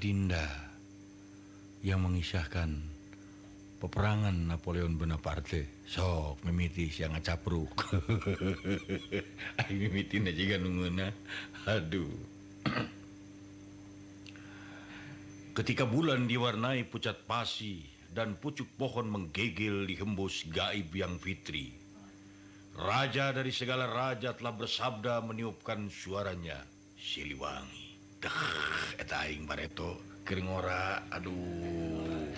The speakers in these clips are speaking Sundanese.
Adinda yang mengisahkan peperangan Napoleon Bonaparte. Sok mimiti sia ngacapruk. Aing mimitina jiga nu ngeunah. Aduh. Ketika bulan diwarnai pucat pasi dan pucuk pohon menggigil dihembus gaib yang fitri, raja dari segala raja telah bersabda meniupkan suaranya Siliwangi. Deh, eta aing bareto keur ngora. Aduh.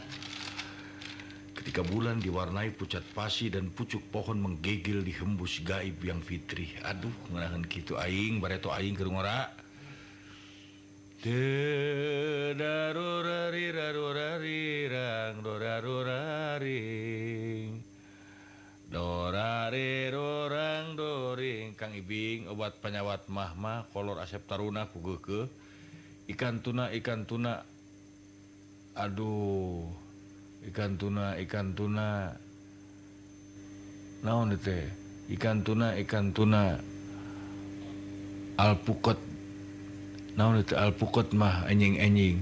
Ketika bulan diwarnai pucat pasi dan pucuk pohon menggigil dihembus gaib yang fitri. Aduh, ngeunaheun kitu aing bareto aing keur ngora. Darorarirarorarirang doraruraring dorarirorang doring. Kang Ibing obat panyawat mah kolor Asep Taruna ku geukeuh ikan tuna ikan tuna. Aduh, ikan tuna ikan tuna naon teh ikan tuna ikan tuna alpukat naon itu alpukat mah anjing-anjing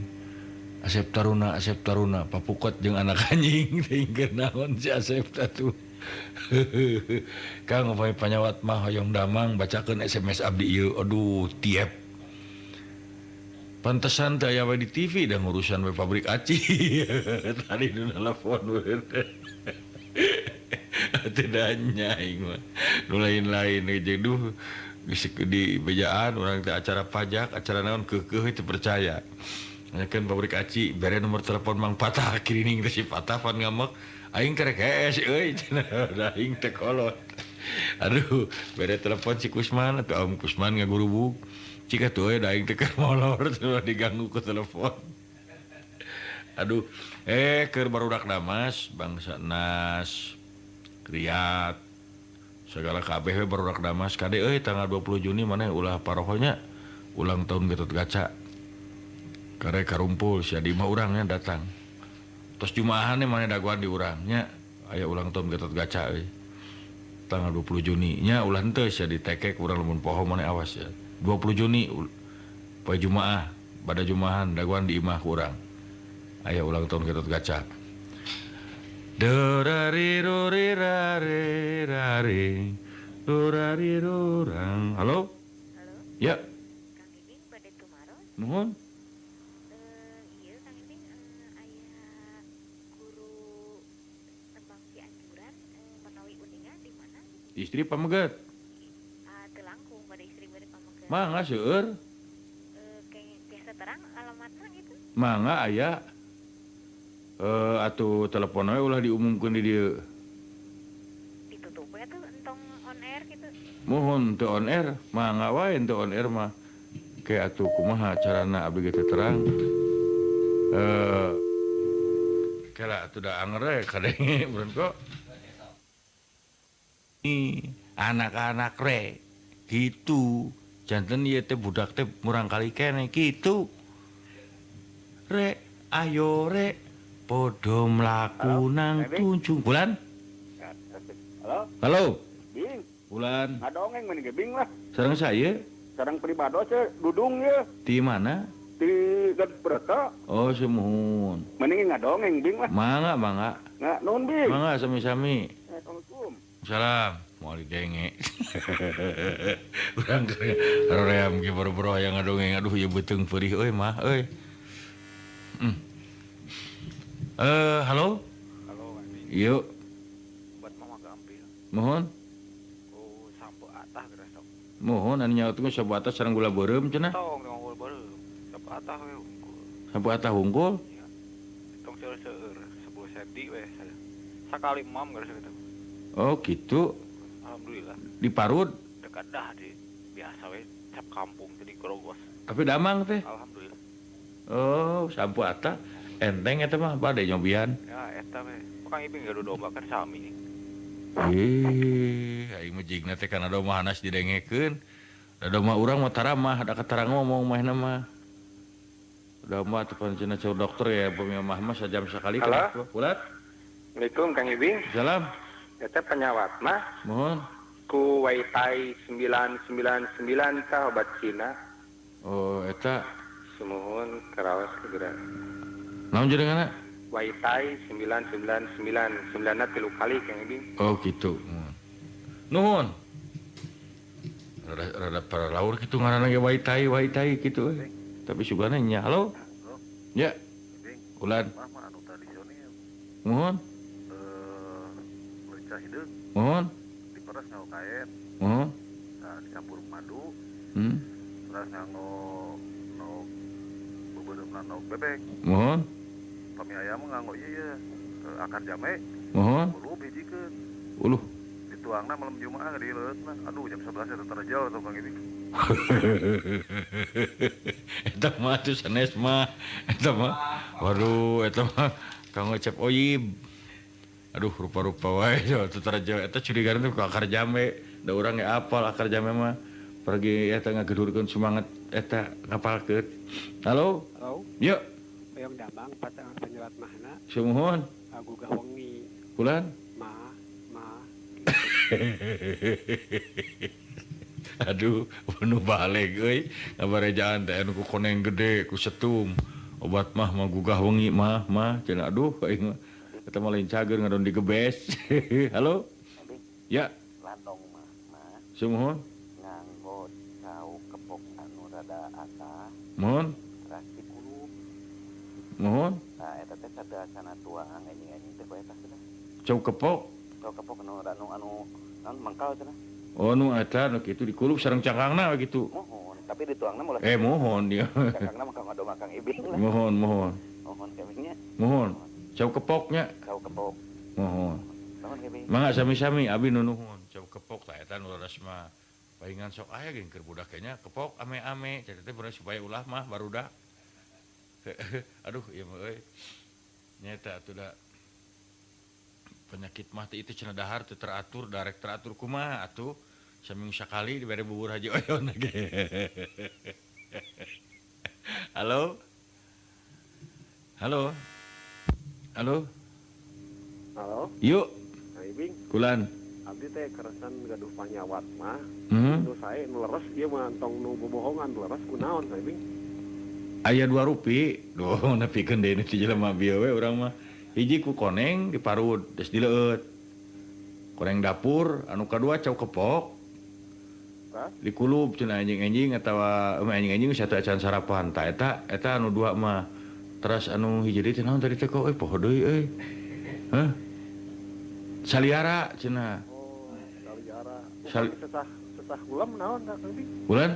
Asep Taruna Asep Taruna papukat jeung anak anjing teh naon si Asep tatu. Kang upami panyawat mah hoyong damang bacakeun SMS abdi ieu. Aduh, tiep pantesan teh aya we di TV da ngurusan we pabrik aci. Tadi nu telepon we teh da nya aing mah nu lain-lain jeung duh geus di bejaan urang teh acara pajak acara naon keukeuh teu percaya. Nanyakeun pabrik aci bere nomor telepon Mang Patah kirining teh si Patah pan ngamek aing kerek hees euy cenah da aing teh kolot. Aduh, bere telepon si Kusman atuh Om Kusman ngagurubug. Cik atuh euy da aing teh keur molor cenah diganggu ku telepon. Aduh, keur barudak Damas bangsa Nas Riyad segala kabeh we barudak Damas kade euy tanggal 20 Juni maneh ulah parohonya ulang tahun Gatot Kaca. Kare karumpul sia di imah urang nya datang. Tos Jumaahan maneh dagoan di urang nya aya ulang tahun Gatot Kaca euy. Tanggal 20 Juni nya ulah henteu sia ditekek urang lamun poho maneh awas ya. 20 Juni poe Jumaah pada Jumaahan dagoan di imah ku urang. Aya ulang tahun Gatot Kaca. Dorarirorirariraring dorarirorang. Halo? Halo? Ya. Kang Ibing bade tumaros? Nuhun. Ieu Kang Ibing aya guru tembang Cianjuran menawi uninga di mana? Istri pameget. Teu langkung bade istri bade pameget. Mangga seueur. Biasa terang alamatna gitu. Mangga aya. Atuh telepon we ulah diumumkeun di dieu. Ditutup we atuh entong on air gitu. Muhun teu on air, mangga wae teu on air mah. Ke atuh kumaha carana abdi ge teu terang. Kela atuh da anger we kadenge meureun kok. Anak-anak re gitu. Janten ieu teh budak teh murang kali keneh kitu. Re ayo re podo mlaku nang tunjung. Bulan? Halo? Halo? Bing. Bulan. Ngadongeng mending ge Bing lah. Sareng saya? Sareng pribados ye, Dudung ye. Di mana? Di Gatot. Oh, sumuhun. Mending ngadongeng Bing lah. Mangga, mangga. Nggak, nuhun Bing. Mangga sami-sami. Assalamualaikum. Salam. Moal didenge. Urang roream ge boro-boro hayang ngadongeng. Aduh ieu beuteung peurih euy mah euy. Halo? Halo, Kang Ibing. Yuk. Buat mama gampil. Mohon. Oh, sampo atah geus sok. Mohon anu nyaut geus sampo atah sareng gula beureum cenah. Tong tong gula beureum. Sampo atah we hungkul. Sampo atah hungkul? Iya. Tong seueur-seueur 10 senti we. Sakali emam geus kitu. Oh, gitu. Alhamdulillah. Diparut? Dekat dah di biasa we cap kampung teh di Grogos. Tapi damang teh. Alhamdulillah. Oh, sampo atah. Enteng eta mah bade nyobian. Ya eta we. Kang Ibing gaduh domba kan sami. Aing mah jigna teh kana domba hanas didengekeun. Da domba urang mah taramah, da katarang ngomong mah mah. Domba teh pancena ceu dokter ya pami mah mah sajam sakali Halo? Bulat. Assalamualaikum Kang Ibing. Salam. Eta penyawat mah. Mohon. Ku Waitai 999 tah obat Cina. Oh, eta Sumuhun karaos geura. Naon jenenganna? Waitai 999 9 3 kali Kang Ibing. Oh gitu. Nuhun. Rada para laur kitu ngaranna ge Waitai Waitai kitu euy. Tapi sugana nya. Halo. Ya. Ulan. Nuhun. Leunca hideung. Nuhun. Diperes nganggo kaen. Nuhun. Nah, dicampur madu. Terus nganggo no beubeureumpna no bebek. Nuhun. Pami ayam nganggo ieu ye akar jame. Nuhun. Uluh hijikeun. Uluh. Dituangna malam Jumaah di leuleutna. Aduh jam 11 eta terjal atuh Kang Ibing. Eta mah atuh sanes mah. Eta mah waduh eta mah Kang Ngecep Oyib. Aduh rupa-rupa wae atuh terjal eta curiga teh ku akar jame. Da urang ge apal akar jame mah. Pergi eta ngagedurkeun semangat eta ngapalkeun. Halo. Halo. Yuk. Hoyong damang pasangan penyewat mahna. Sumuhun. Gugah wengi. Bulan? Ma ma. Aduh, nu balik euy. Ngabarejaan teh anu ku koneng gede ku setum. Obat mah mah gugah wengi mah mah cenah aduh aing mah. Eta mah lain cager ngadon digebes. Halo. Ya. Landong mah mah. Sumuhun. Nganggo cau kepok anu rada asah. Mohon. Teras dikulup. Mohon. Nah, eta teh sadasana tuang anjing-anjing teh ku eta cenah. Cau kepok. Cau kepok anu anu anu naon mangkal cenah. Oh nu eta nu kitu dikulup sareng cangkangna gitu. Mohon, tapi dituangna molah. Mohon dia. Cangkangna mah kanggo Kang Ibing lah. Mohon, mohon. Mohon kemingnya. Mohon. Cau kepoknya. Cau kepok. Mohon. Nuhun Ibing. Mangga sami-sami abi nu nuhun. Cau kepok tah eta nu leres mah. Paingan sok aya geuning keur budak nya kepok ame-ame cenah teh bener supaya ulah mah barudak. Aduh ieu mah euy. Nya eta atuh da penyakit mah teh itu cenah dahar teu teratur, darek teratur kumaha atuh. Saminggu sakali dibere bubur Haji Oyon ge. Halo. Halo. Halo. Halo. Yuk. Kang Ibing. Kulan. Abdi teh keresan gaduh panyawat mah. Nu sae nu leres ieu mah tong nu bobohongan leres kunaon Kang Ibing? Aya 2 rupi. Duh nepikeun deui nu ti jelema bieu we urang mah. Hiji ku koneng diparud geus dileueut. Koneng dapur anu kadua cau kepok. Dikulub cenah anjing-anjing atawa anjing-anjing satu acan sarapan tah eta eta anu dua mah. Teras anu hiji deui teh naon tadi teh kok euy poho deui euy. Hah? Saliara cenah. Oh, saliara. Sesah sesah ulam naon tah Kang Ibing? Ulan?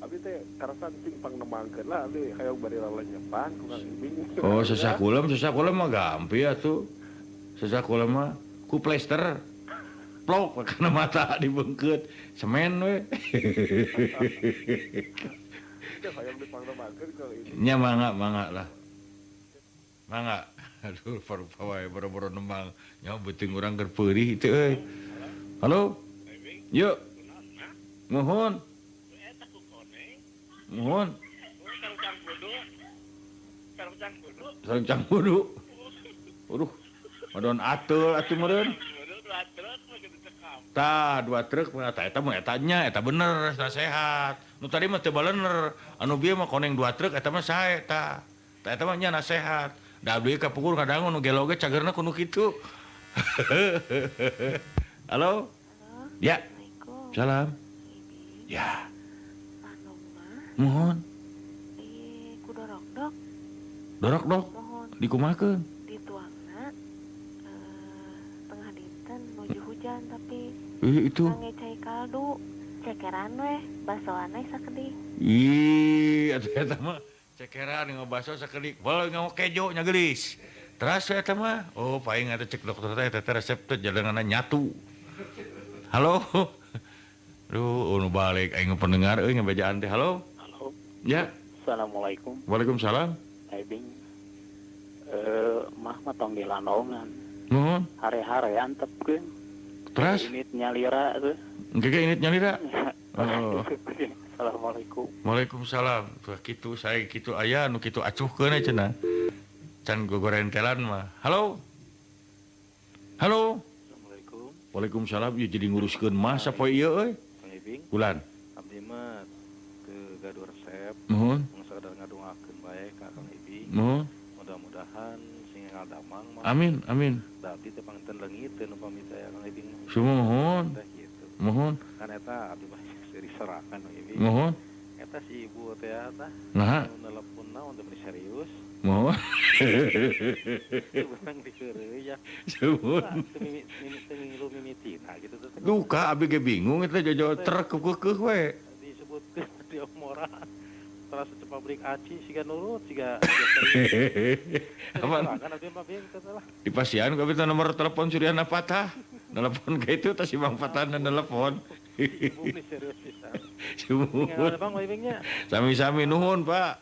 Abi teh karasan cing pangnemangkeun lah abdi hayang bari lalenyepan ku Kang Ibing. Oh, sesah kulem mah gampil atuh. Sesah kulem mah ku plester. Plok kana mata dibeungkeut semen we. Hayang dipangnemangkeun ku Kang Ibing. Nya mangga mangga lah. Mangga. Aduh rupa-rupa wae boro-boro nembang. Nya beuteung urang keur peurih teu euy. Halo. Yuk. Nuhun. Nuhun. Sareng cangkudu. Aduh. Madon ateul atuh meureun. Tah, 2 truk mah eta mah eta nya eta bener sehat. Nu tadi mah teu balener. Anu bieu mah koneng 2 truk eta mah sae tah. Tah eta mah nya nasehat. Da abdi ka pukul kadangu nu gelo ge cagerna ku nu kitu. Halo. Halo. Ya. Salam. Ya. Mohon. Di ku dorok-dok. Dorok-dok? Mohon. Dikumahakeun? Dituangna tengah dinten nuju hujan tapi itu. Ngangge cai kaldu, cekeran weh, basoan we sakedik. Ih, atuh eta mah cekeran ngabaso sakedik. Bal nganggo kejo nya geulis. Teras we eta mah. Oh, paing eta cek dokter teh eta resep teh jalanana nyatu. Halo. Aduh, nu balik aing pendengar euy ngabejaan teh. Halo. Halo. Ya. Assalamualaikum. Waalaikumsalam. Ibing. Mah mah tong dilandongan. Nuhun. Hare-hare antepkeun. Teras? Init nyalira tuh. Engke init nyalira. Oh. Assalamualaikum. Waalaikumsalam. Tuh kitu saya kitu aya nu kitu acuhkeun cenah. Can gogorentelan mah. Halo. Halo. Assalamualaikum. Waalaikumsalam. Ieu jadi nguruskeun mah sapoe ieu euy. Kang Ibing. Bulan. Abdi mah teu gaduh resep. Nuhun. Mung sakadar ngadongakeun sae ka Kang Ibing. Muhun. Mudah-mudahan sing ngadamang mah. Amin, amin. Da abdi teh panginten leungit teh nu pamit aya Kang Ibing. Sumuhun. Teh gitu. Muhun. Kan eta abdi mah seuri serakan Kang Ibing. Muhun. Eta si ibu teh tah. Naha? Nu nelpon naon teh meni serius. Muhun. Urang diheureuy ya. Sumuhun. Teu mimi mimitina gitu teh. Duka abi ge bingung eta jojo trek keukeuh we. Disebutkeun di Omora. Terus ke pabrik aci siga nurut siga. Aman. Di pasian ku abi teh nomor telepon Suryana Patah. Nelpon ka itu teh si Bang Patah nelpon. Ibu meni serius pisan. Sumuhun. Sami-sami nuhun, Pak.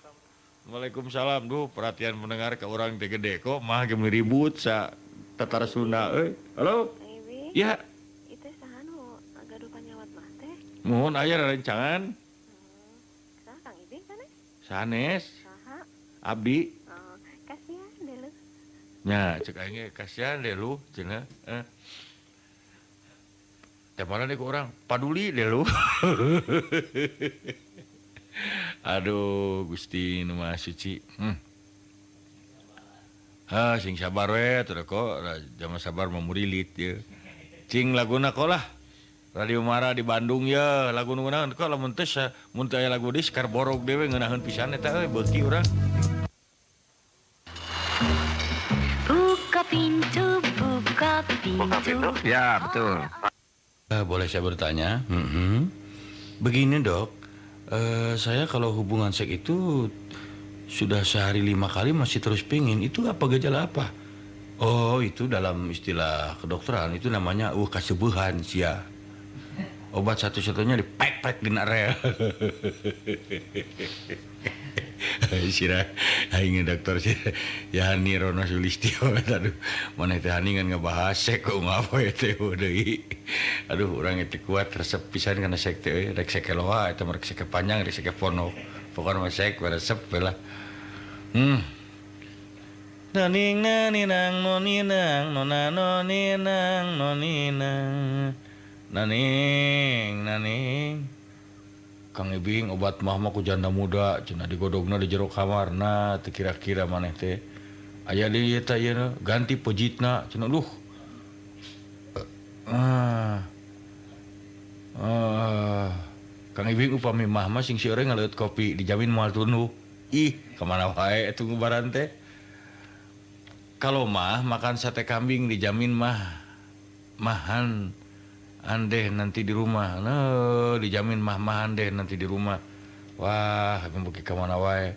Waalaikumsalam. Duh, perhatian pendengar ke orang teh gede kok mah ge ribut sa Tatar Sunda euy. Halo? Ibing. Ya. Itu saha nu gaduh panyawat mah teh? Muhun aya rerencangan. Saha Kang Ibing sanes? Sanes. Saha? Abdi. Oh, kasihan deh lu. Nya, cek aing ge kasihan deh lu cenah. Teh mana deh ku urang? Paduli deh lu. Aduh, Gusti nu Maha Suci. Ha, sing sabar we atuh kok, jaman sabar mah murilit ye. Cing laguna kok lah. Radio Mara di Bandung ye, lagu nu ngeunaheun kok lamun teu mun teu aya lagu deui sekar borog deui we ngeunaheun pisan eta euy beuki urang. Buka pintu, buka pintu. Ya, betul. Boleh saya bertanya? Begini, Dok. Saya kalau hubungan seks itu sudah sehari 5 kali masih terus pingin, itu apa gejala apa? Oh, itu dalam istilah kedokteran itu namanya kasebuhan sia. Obat satu-satunya dipek-pek di rel. Sira aing dokter sira Yani Rono Sulistyo aduh maneh teh hani ngan ngabahas sek kok ngapa teh deui. Aduh urang teh kuat resep pisan kana sek teh euy, rek sek loa eta mah rek sek panjang rek sek ponok. Pokona mah sek resep we lah. Naning naninang noninang nona noninang noninang. Naning naning. Kang Ibing obat mah mah ku janda muda cenah digodogna di jero kamarna teu kira-kira maneh teh aya deui eta ieu ganti pejitna cenah duh. Kang Ibing upami mah mah sing sieure ngaleut kopi dijamin moal tunduh. Ih, kamana wae atuh ngubaran teh. Kalau mah makan sate kambing dijamin mah mahan andeh nanti di rumah. Nah, dijamin mah-mahan deh nanti di rumah. Wah, beuki ka mana wae.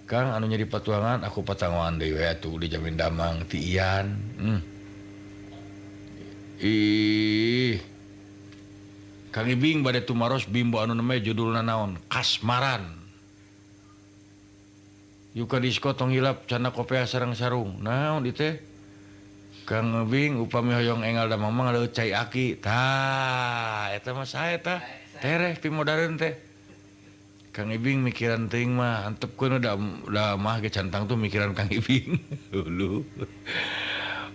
Kang anu nyeri patuangan aku patangoan deui we atuh dijamin damang ti Ian. Ih. Kang Ibing bade tumaros bimbo anu neme judulna naon? Kasmaran. Yuka disko tong hilap cana kopea sareng sarung. Naon dieu teh? Kang Ibing upami hoyong engal damang mah ngaleut cai aki. Tah, eta mah sae tah. Tereh pimodareun teh. Kang Ibing mikiran teuing mah antepkeun da mah ge cantang tuh mikiran Kang Ibing. Hulu.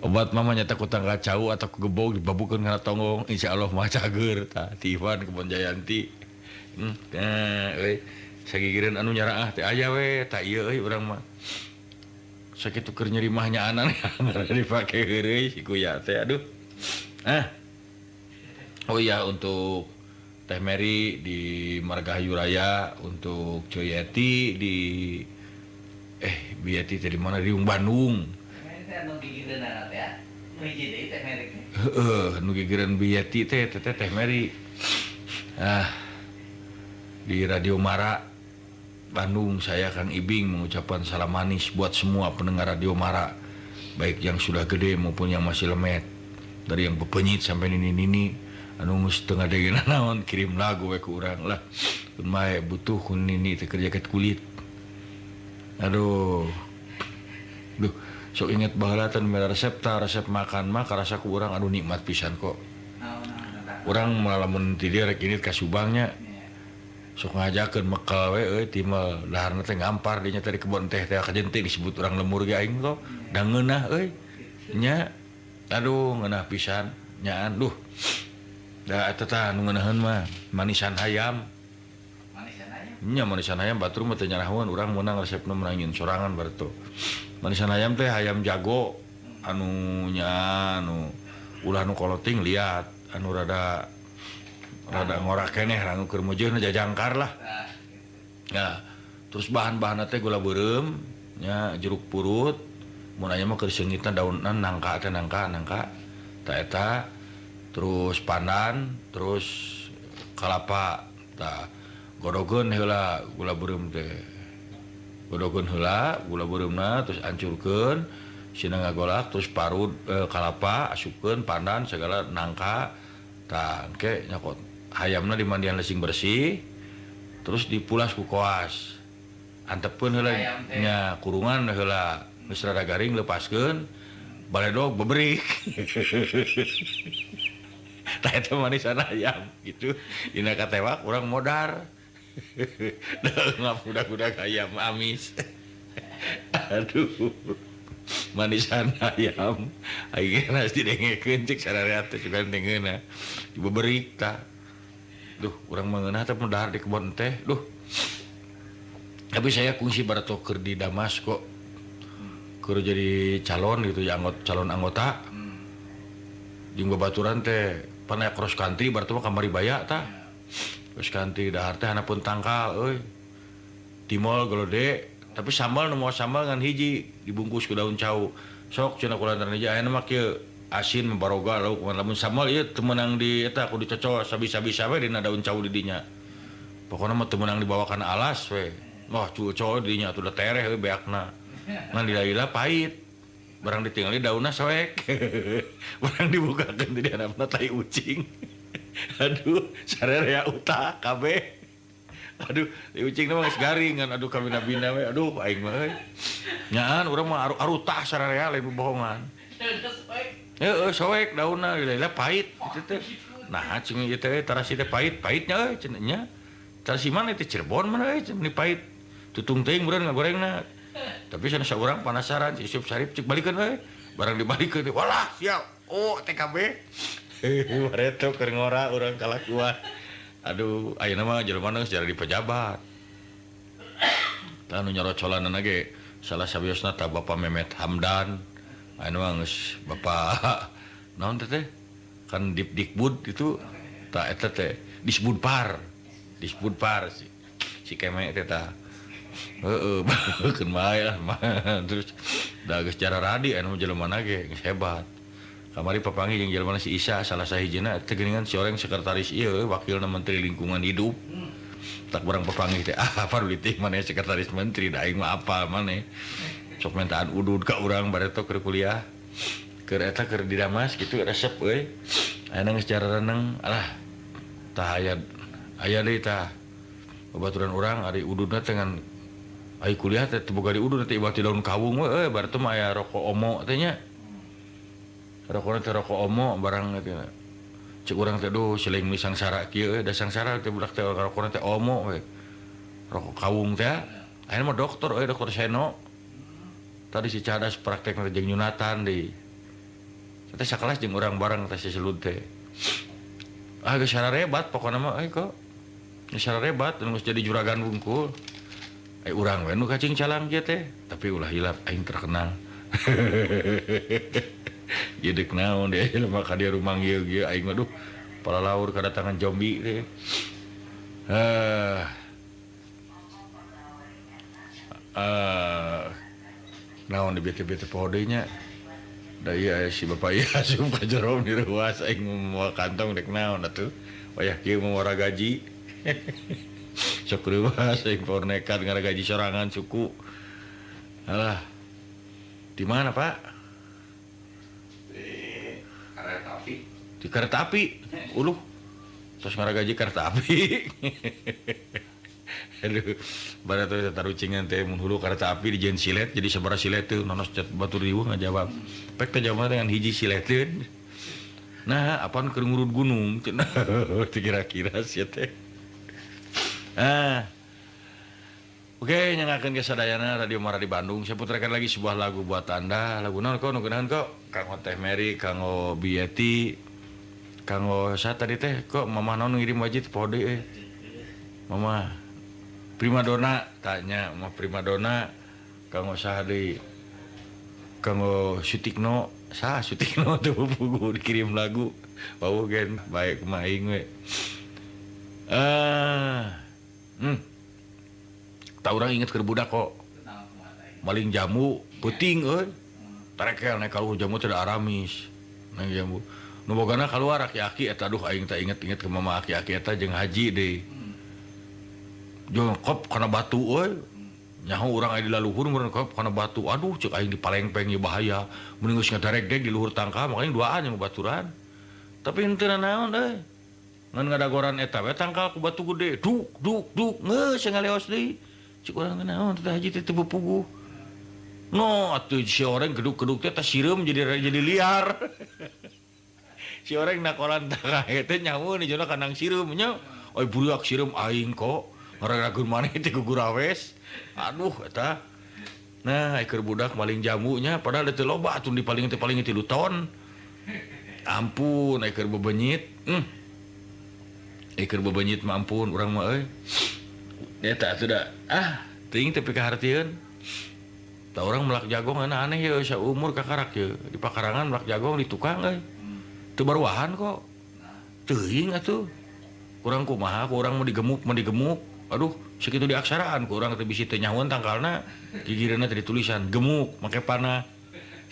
Obat mah nyata ku tangga cau atau ku gebog dibabukeun kana tonggong insyaallah mah cager tah ti Iwan Kebon Jayanti. Tah euy sagigireun anu nyaraah teh aya we tah ieu euy urang mah. Sakitu keur nyeri mah nyaanan dipake heureuy si kuya teh aduh. Ah. Oh iya untuk Teh Mary di Margahayu Raya, untuk Coyeti di Bieti teh di mana di Bandung. Heeh, nu gigireun Bieti teh teh Teh Mary. Ah. Di Radio Mara Bandung, saya Kang Ibing mengucapkan salam manis buat semua pendengar Radio Mara, baik yang sudah gede maupun yang masih lemet, dari yang bepenyit sampai nini-nini anu geus teu ngadegena naon kirim lagu we ku urang lah. Kun mae butuh ku nini teh keur jaket kulit. Aduh. Duh, sok inget baheula teh mere resep tah resep makan mah karasa ku urang aduh nikmat pisan kok. Urang lamun ti dieu rek init ka Subangnya. Sok ngajakeun mekel we euy timel daharna teh ngampar dinya teh di kebon teh teh kajen teh disebut urang lemur ge aing kok. Da ngeunah euy. Nya. Aduh ngeunah pisan nyaan duh. Da eta tah nu ngeunaheun mah manisan hayam. Manisan hayam. Nya manisan hayam batur mah teu nyarahoan urang meunang resepna meunang nyieun sorangan bareto. Manisan hayam teh hayam jago anu nya anu ulah nu koloting liat anu rada rada ngorak keneh anu keur meujeuna jajangkar lah. Ya, terus bahan-bahanna teh gula beureum nya jeruk purut mun aya mah keur seungitna daunna nangka teh nangka ta eta terus pandan terus kalapa tah godogeun heula gula beureum teh godogeun heula gula beureumna terus ancurkeun sina ngagolak terus parut kalapa asupkeun pandan segala nangka tah engke nyokot hayamna dimandian lesing bersih terus dipulas ku koas antepkeun heula nya kurungan heula geus rada garing lepaskeun baledog beberik tah eta manisan hayam gitu dina katewak urang modar ngap budak-budak ayam amis. Aduh manisan ayam ayeuna geus didengekeun cek sararea teh sugan teh ngeunah dibeberik tah. Duh urang mah ngeunah teh dahar di kebon teh. Duh tapi saya kungsi bareto keur di Damas kok keur jadi calon gitu ya calon anggota jeung babaturan teh pan aya cross country bareto mah kamari baya tah. Cross country dahar teh hanapun tangkal euy timol golode tapi sambal nu moal sambal ngan hiji dibungkus ku daun cau sok cenah kulantaran hiji ayeuna mah kieu asin baroga lauk lamun sambal ieu teu meunang di eta kudu cocol sabisa-bisa we dina daun cau di dinya pokona mah teu meunang dibawa kana alas we wah cucol di dinya atuh da tereh we beakna ngan dilila pahit barang ditingali daunna soek barang dibukakeun di handapna tai ucing. Aduh sararea utah kabeh. Aduh tai ucing mah geus garing kan aduh kabina-bina we aduh aing mah euy nyaan urang mah arutah sararea lain bohongan. Heeh soek daunna lila pahit kitu teh. Nah cing ieu teh tarasi teh pahit pahitnya euy cenah nya. Tarasi mana teh Cirebon mana euy cenah pahit. Tutung teuing meureun ngagorengna. Tapi sanes saurang panasaran si Yusuf Sarip cek balikeun we. Barang dibalikeun walah siap. Oh TKB. Bareto keur ngora urang kalakuan. Aduh ayeuna mah jelema geus jadi pejabat. Tah nu nyorocolanna ge salah sawiosna tah Bapak Memet Hamdan. Ayeuna mah geus Bapak naon teh teh? Kan Dipdikbud itu tah eta teh Disbudpar. Disbudpar si Keme teh tah. Heeh, keun bae lah. Terus da geus jararadi anu jelema ge geus hebat. Kamari papanggih jeung jelema si Isa salah sahijina teh geuningan si orang sekretaris ieu wakilna Menteri Lingkungan Hidup. Tak barang papanggih teh ah parulitik maneh sekretaris menteri da aing mah apal maneh. Sok mintaan udud ka urang bareto keur kuliah. Keur eta keur di Damas kitu resep euy. Ayeuna geus jarareneng alah tah aya deui tah. Babaturan urang ari ududna teh ngan ai kuliah teh teu boga di udud teh ibah ti daun kawung we euy bareto mah aya rokok omo teh nya. Rokona teh rokok omo barang teh. Cek urang teh duh siling mi sangsara kieu euy da sangsara teh budak teh rokona teh omo we. Rokok kawung teh ayeuna mah dokter euy dokter Seno. Tadi si Cadas praktek jeung Yunatan deui. Teh sakelas jeung urang bareng teh si Selud teh. Ah geus sarebat pokona mah euy kok. Geus sarebat geus jadi juragan wungkul. Ai urang we nu kacing calang kieu teh, tapi ulah hilap aing terkenal. Ieu deuk naon deui jelema ka dieu rumang ieu ieu aing mah duh palalaur kadatangan zombie teh. Naon di bete-bete poho deui nya. Da ieu aya si bapak ieu asup ka jero di ruas aing moal kantong dek naon atuh. Wayah kieu mah wara gaji. Sok reuas aing poho nekat ngaragaji sorangan suku. Alah. Di mana, Pak? Di kereta api. Di kereta api. Uluh. Terus ngaragaji kereta api. Aduh, barat teh tarucingan teh mun hulu kereta api dijieun silet jadi sabaraha silet teh nonos cat batur riweuh ngajawab. Pek teh jawabna dengan hiji sileteun. Nah, apaan keur ngurut gunung cenah teu kira-kira sia teh. Ah. Oke, nyangakeun ke sadayana Radio Mara di Bandung. Saya putarkan lagi sebuah lagu buat Anda. Lagu naon kok nu geunaheun kok? Kanggo Teh Mary, kanggo Bieti, kanggo sa tadi teh kok mamah naon ngirim wajit poho deui euy. Mamah Primadona tanya mah primadona kanggo saha deui kanggo Sutikno saha Sutikno teu puguh dikirim lagu bau gen baik kumaha aing we. Tak urang inget keur budak kok. Maling jamu peuting euy. Tarekel naik kaluhur jamu teh da aramis. Naik jamu. Nu bogana kaluar aki-aki eta aduh aing teh inget-inget ke mama aki-aki eta jeung haji deui. Jongkop kana batu euy. Nyaho urang aya di laluhur meureun kop kana batu. Aduh ceuk aing dipalengpeng ieu bahaya. Mun geus ngadaregdeg di luhur tangkal makanya duaan jeung baturan. Tapi henteu naon euy. Ngan ngadagoran eta we tangkal ku batu gede. Duk duk duk geus ngaleos deui. Ceuk urang teh naon teh haji teh teu puguh. No atuh si orang geduk-geduk teh sireum jadi liar. Si orang nakolan tangkal teh nyaho ni jona kanang sireum nya. Oi buruak sireum aing kok. Ngaragrageun maneh teh gugurawes. Aduh eta. Nah, keur budak maling jamunya padahal teu loba atuh di paling teh paling 3 ton. Ampun, keur bebenyit. Keur bebenyit mah ampun urang mah euy. Eta atuh da. Ah, teuing teh pikahartieun. Tah urang melak jagong aneh ye saumur kakarak ye. Di pakarangan melak jagong di tukang euy. Teu baruahan kok. Teuing atuh. Kurang kumaha, kurang mau digemuk. Aduh, segitu di aksaraan kurang teu bisi teu nyahoan tangkalna, gigireunna teh ditulisan gemuk make panah.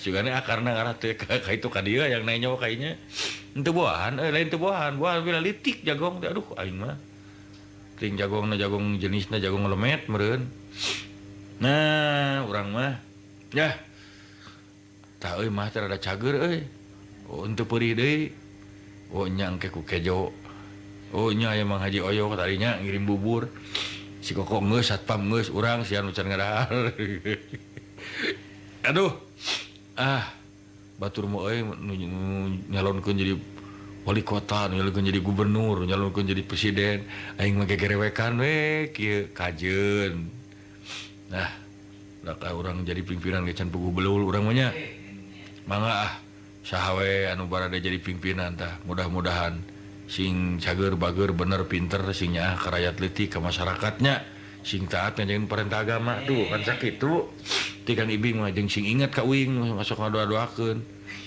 Sugane akarna ngarah teh ka itu ka dieu yang nanya kayaknya. Henteu buahan, lain teu buahan, buahan bila litik jagong teh aduh aing mah. Ting jagongna jagong jenisna jagong lemet meureun. Nah, urang mah yah. Tah euy mah teh rada cager euy. Oh, henteu peurih deui. Oh nya engke ku kejo. Oh nya aya Mang Haji Oyok tadinya ngirim bubur. Si Koko geus satpam geus urang sian can ngadahar. Aduh. Ah, batur mah euy nyalonkeun jadi wali kota, nyalonkeun jadi gubernur, nyalonkeun jadi presiden. Aing mah gegerewekan we kieu kajeun. Nah, da urang jadi pimpinan ge can puguh belul urang mah nya. Mangga ah, saha we anu barada jadi pimpinan tah, mudah-mudahan sing cager bager bener pinter sing nyaah ka rakyat leutik ka masyarakatnya sing taat ngajarin perintah agama tuh kan sakitu ti Kang Ibing mah jeung sing inget ka uing masuk ngadoa-doakeun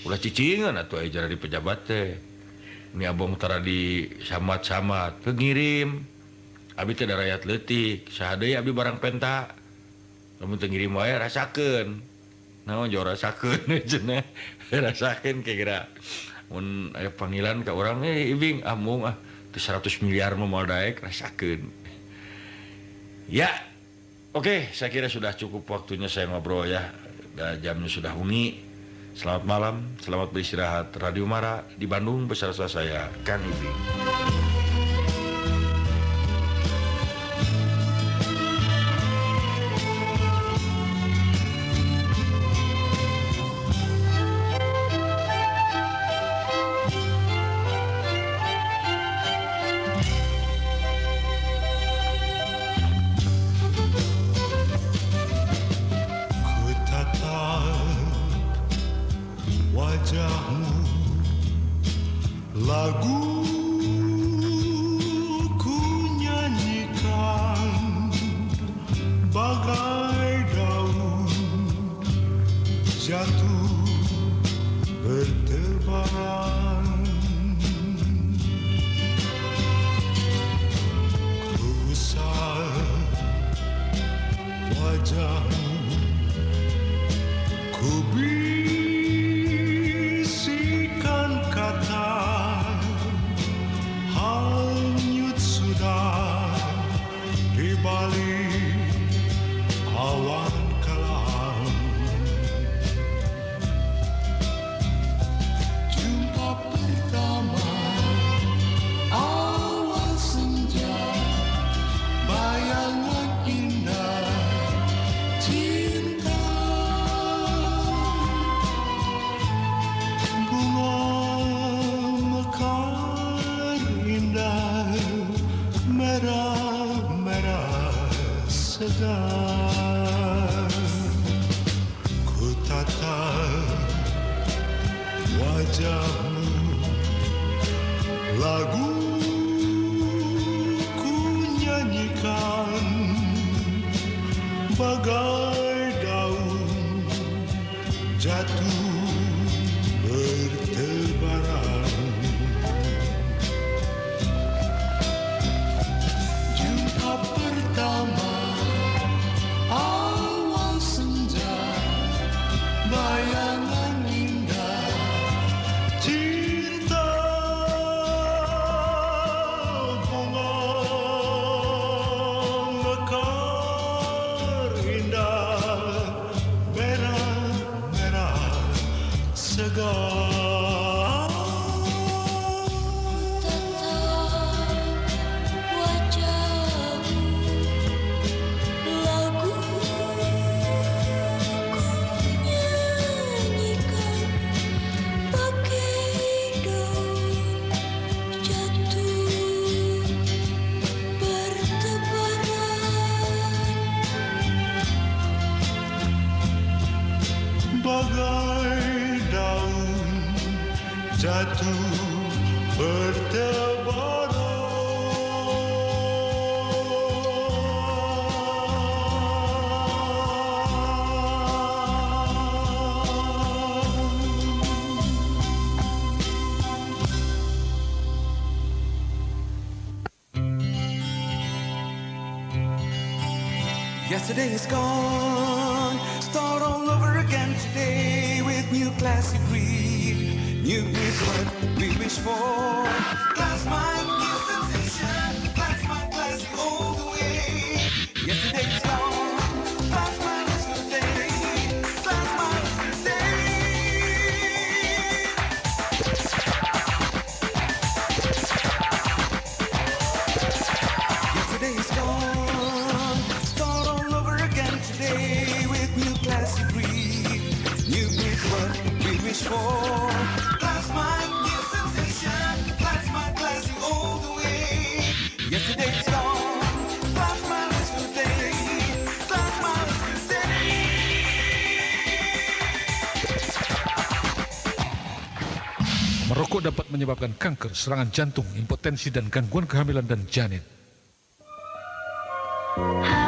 ulah cicingeun atuh aya jadi pejabat teh ni abong tara di samat-samat ke ngirim abi teh da rakyat leutik saha deui abi barang penta lamun teu ngirim wae rasakeun naon jauh rasakeun cenah rasakeun kira-kira mun aya panggilan ka urang Ibing ah mung ah teu 100 miliar mah moal daek rasakeun. Ya. Oke, saya kira sudah cukup waktunya saya ngobrol ya. Dan jamnya sudah wengi. Selamat malam, selamat beristirahat. Radio Mara di Bandung beserta saya Kang Ibing. Lagu ku nyanyikan bagai daun jatuh bertebaran. Ku usap wajahmu, ku bisikan kata hanyut sudah di balik awan kelam. Jumpa pertama awal senja, bayangan indah cinta. Bunga mekar indah, merah-merah segar. Ku tatap wajahmu, lagu ku nyanyikan. Cinta bunga mekar indah, merah-merah segar. Tatap wajahmu, lagu ku nyanyikan, bagai daun jatuh bertebaran. Bagai daun jatuh bertebaran. Yesterday is gone. Start all over again today with new classic breed. New breed, what we wish for. Class my new sensation. Class my classic all the way. Yesterday is gone. Class my yesterday. Class my yesterday. Yesterday is gone. Start all over again today with new classic breed. New breed, what we wish for. Class my new sensation. Class my classic all the way. Yesterday is gone. Class my yesterday. Class my yesterday. Merokok dapat menyebabkan kanker, serangan jantung, impotensi, dan gangguan kehamilan dan janin. Hati